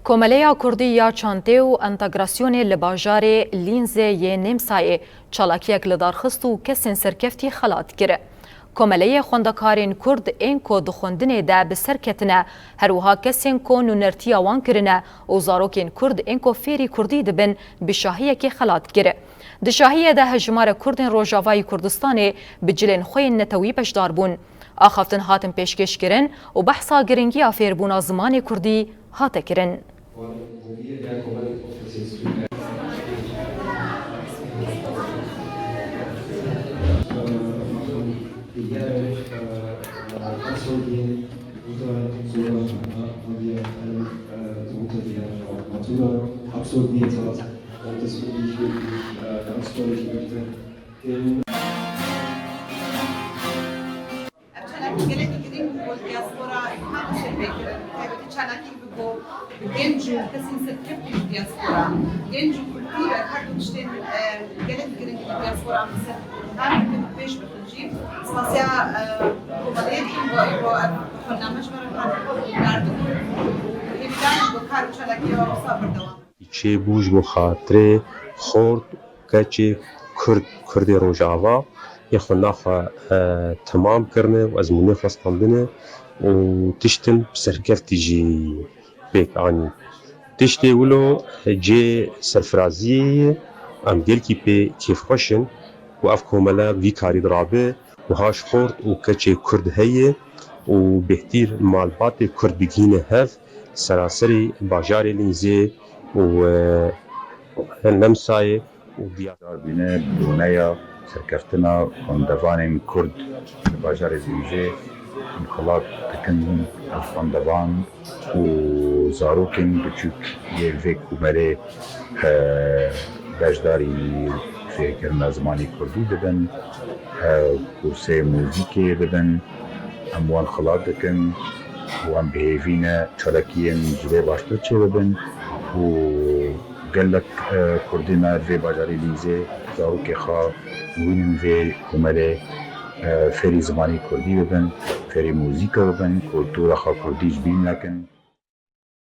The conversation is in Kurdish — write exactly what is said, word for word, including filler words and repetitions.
Komeleya Kurdî ya Çantê û Entegrasyonê li bajarê Lînzê yê Nêmsayê çalakiyek li dar xist û kesên serkeftî xelat kir. Komeleyê xwendekarên Kurd ên ku di xwendinê de bi ser ketine, her wiha kesên ku nûnertiya wan kirine û zarokên Kurd ên ku fêrî Kurdî dibin bi şahiyekê xelat kir. Di şahiyê de hejmare Kurdên Rojavayî Kurdistanê bi cilên xwe yên netewî beşdar bûn. Axaftin hatin pêşkêş kirin û behsa giringiya fêrbûna zimanê Kurdî hate kirin. Absolviert hat und das finde ich wirklich äh, ganz toll. Ich möchte den Ev çalakî gelekî girîng bû bo diaspora, hema ser pê kirin. Taybetî çalakî bû bo genc û kesên serkeftî ji diaspora. Genc û kultûr, ev her du tiştên, e, gelekî girîng li diaspora em ser, her dikin pêş bixin jî. Spasiya, e, komeliyê dikim bo, bo ev xwendname ji me re hat derdin û hêvîdar im bo kar û çalakiya wisa berdewam. Çêbû ji bo xatirê xort û keçê Kurd, Kurdê Rojava ê xwendina xwe, e, temam kirine û ezmûnê xwe standine û tiştin bi serkeftî jî pêk anî. Tiştê wilo cê serfiraziyê ye, em gelkî pê kêfxweş in ku ev komele vî karî dirabe. Wiha ji xort û keçê Kurd heye û bêhtîr malbatê Kurd digihîne hev, seraserî bajarê Lînzê û, e, Nemsayê û diya. Bîne bûneya serkeftina xwendevanên Kurd li bajarê Lînzê em xelat dikin, ev xwendevan û zarokên biçûk yên vê komelê, e, beşdarî fêrkirina zimanê kurdî dibin, e, kursê muzîkê dibin. Em wan xilas dikin û em bi hêvî ne çalakiyên ji vê baştir çêbibin û gelek, e, kurdê me li vê bajarê Lîzê zarokê xwe wînin vê komelê, e, fêrî zimanê kurdî bibin, fêrî muzîka bibin, kultura xwe kurdî ji bîn nekin.